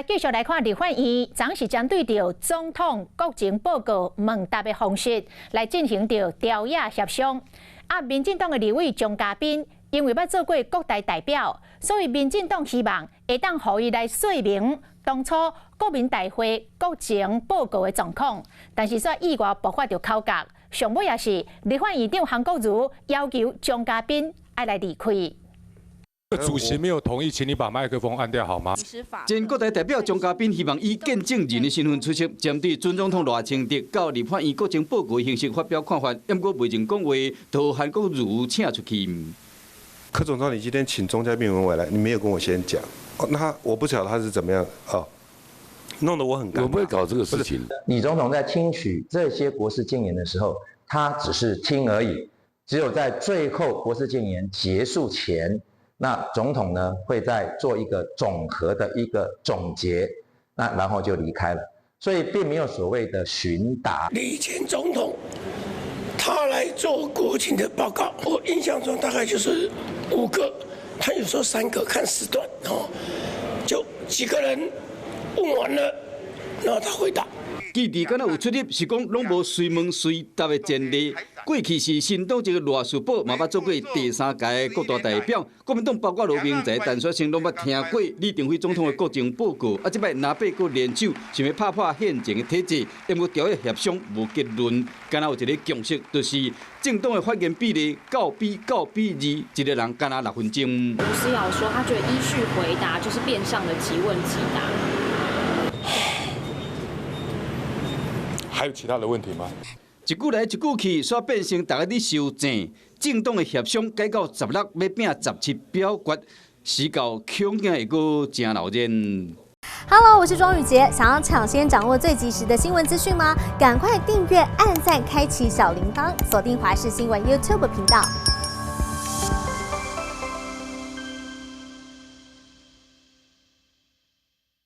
來繼續來看立法院，昨是針對著總統國情報告問答的方式來進行著朝野協商。啊，民進黨的立委鍾嘉賓因為捌做過國大代表，所以民進黨希望會當予伊來說明當初國民大會國情報告的狀況，但是煞意外爆發著口角，上尾也是立法院長韓國瑜要求鍾嘉賓愛來離開。主席沒有同意，請你把麥克風按掉好嗎？前國大代表鍾嘉賓希望以見證人的身份出席，針對準總統賴清德到立法院國情報告的形式發表看法，毋過袂用講話，就予韓國瑜請出去。柯總統，你今天請鍾嘉賓委員來，你沒有跟我先講，那我不曉得他是怎麼樣哦，弄得我很尷尬。我不會搞這個事情。李總統在聽取這些國是建言的時候，他只是聽而已，只有在最後國是建言結束前，那總統呢會再做一個總和的一個總結，那然後就離開了，所以並沒有所謂的詢答。李前總統他來做國情的報告，我印象中大概就是五個，他有時候三個，看時段哦，就幾個人問完了，然後他回答。記者敢若有出入，是講攏無隨問隨答的前例。過去是新黨籍的賴士葆，嘛捌做過第三屆國大代表。國民黨包括羅明才、陳雪生，攏捌聽過李登輝總統的國情報告。啊，這擺藍白閣聯手，想欲拍破現前的體制，毋過朝野協商無結論。敢若有一个共識，就是政黨的發言比例9比9比2，一个人敢若6分鐘。吳思瑤說，他覺得依序回答就是變相的即問即答。還有其他的問題嗎？一句來一句去，煞變成大家咧修正。政黨的協商改到16，欲拚17表決，時到恐驚會閣誠鬧熱。 Hello，我是莊宇傑，想要搶先掌握最及時的新聞資訊嗎？趕快訂閱、按讚、開啟小鈴鐺，鎖定華視新聞 YouTube 頻道。